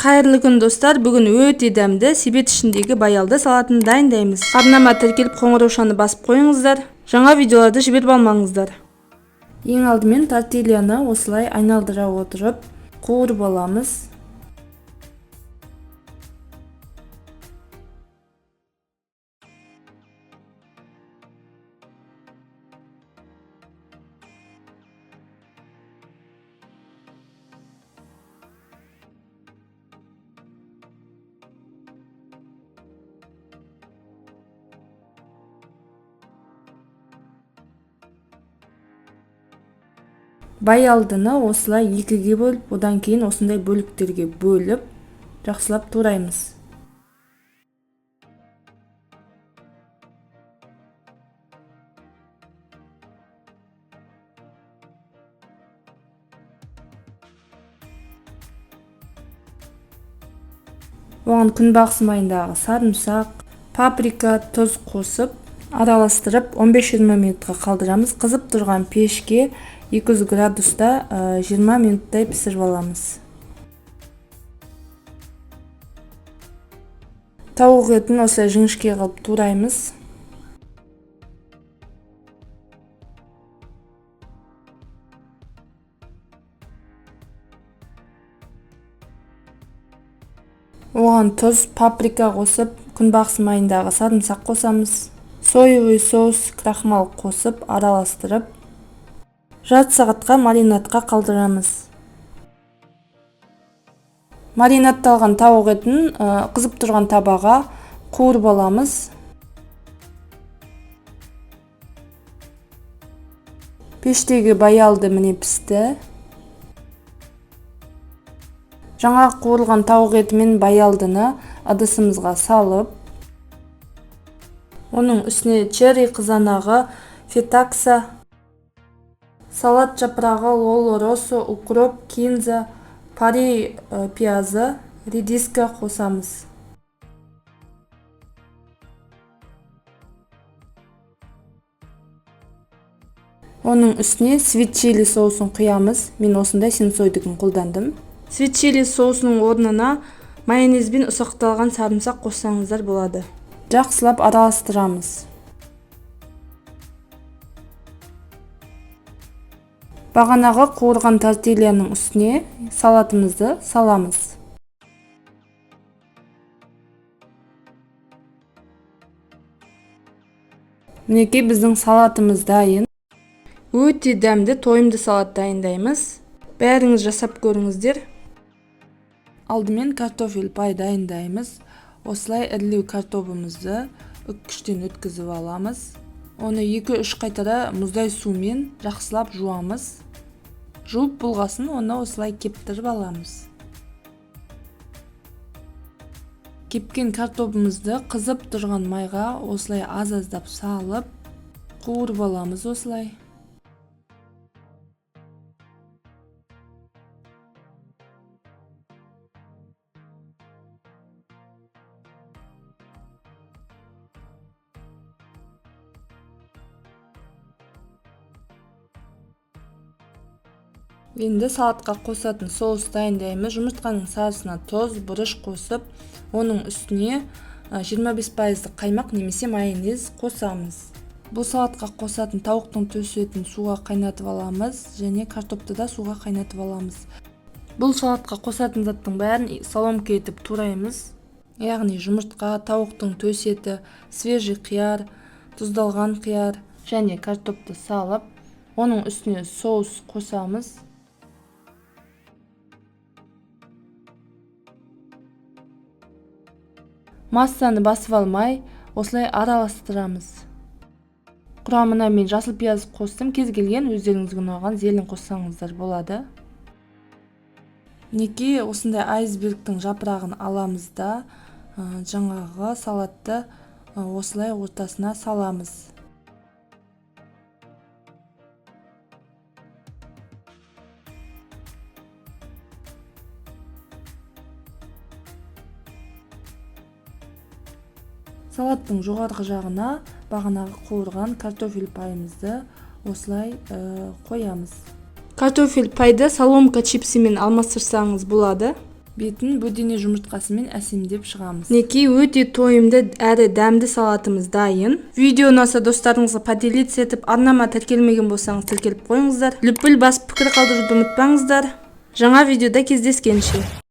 Қайырлы күн, достар! Бүгін өте дәмді себет ішіндегі баялды салатын дайындаймыз. Арнама тіркеліп, қоңыраушаны басып қойыңыздар, жаңа видеоларды жіберіп алмаңыздар. Ең алдымен тортильяны осылай айналдыра отырып қуырып аламыз. Баялдыны осылай екіге бөліп, одан кейін осындай бөліктерге бөліп, жақсылап тураймыз. Оған күнбағыс майындағы сарымсақ, паприка, тұз қосып, араластырып 15-20 минутқа қалдырамыз. Қызып тұрған пешке 200 градуста 20 минуттай пісіріп аламыз. Тауық етін осылай жіңішке қылып тураймыз. Оған тұз, паприка қосып, күнбағыс майындағы сарымсақ қосамыз. Соевый соус, крахмал қосып, араластырып, жарты сағатқа маринадқа қалдырамыз. Маринадталған тауық етін қызып тұрған табаға қуырып аламыз. Пештегі баялды міне пісті. Жаңа қуырылған тауық еті мен баялдыны ыдысымызға салып, оның үстіне черри қызанағы, фетакса, салат жапырағы, лоло россо, укроп, кинза, пари пиязы, редиска қосамыз. Оның үстіне свит чили соусын құямыз. Мен осындай сенсойдікін қолдандым. Свит чили соусының орнына майонезбен ұсақталған сарымсақ қоссаңыздар болады. Жақсылап араластырамыз. Бағанағы қуырған тортильяның үстіне салатымызды саламыз. Мінекей, біздің салатымыз дайын. Өте дәмді, тойымды салат дайындаймыз. Бәріңіз жасап көріңіздер. Алдымен картофель пай дайындаймыз. Осылай ірілеу картобымызды үккіштен өткізіп аламыз. Оны 2-3 қайтара мұздай сумен жақсылап жуамыз. Жуып болғасын оны осылай кептіріп аламыз. Кепкен картобымызды қызып тұрған майға осылай аз-аздап салып, қуырып аламыз осылай. Енді салатқа қосатын соус дайындаймыз. Жұмыртқаның сарысына тұз, бұрыш қосып, оның үстіне 25 пайыздық қаймақ немесе майонез қосамыз. Бұл салатқа қосатын тауықтың төс етін суға қайнатып аламыз және картопты да суға қайнатып аламыз. Бұл салатқа қосатын заттың бәрін соломка етіп тураймыз. Яғни жұмыртқа, тауықтың төс еті, свежий қияр, тұздалған қияр және картопты салып, оның үстіне соус қосамыз. Массаны басып алмай, осылай араластырамыз. Құрамына мен жасыл пияз қостым. Кез келген өздеріңізге ұнаған зелень қоссаңыздар болады. Мінекей, осындай айсбергтің жапырағын аламыз да, жаңағы салатты осылай ортасына саламыз. Салаттың жоғарғы жағына бағанағы қуырған картофель пайымызды осылай қоямыз. Картофель пайды соломка чипсімен алмастырсаңыз болады. Бетін бөдене жұмыртқасымен әсемдеп шығамыз. Мінекей, өте тойымды әрі дәмді салатымыз дайын. Видео ұнаса, достарыңызға поделиться етіп, арнама тіркелмеген болсаңыз, тіркеліп қойыңыздар. Лүпіл басып, пікір қалдыруды ұмытпаңыздар. Жаңа видеода кездескенше!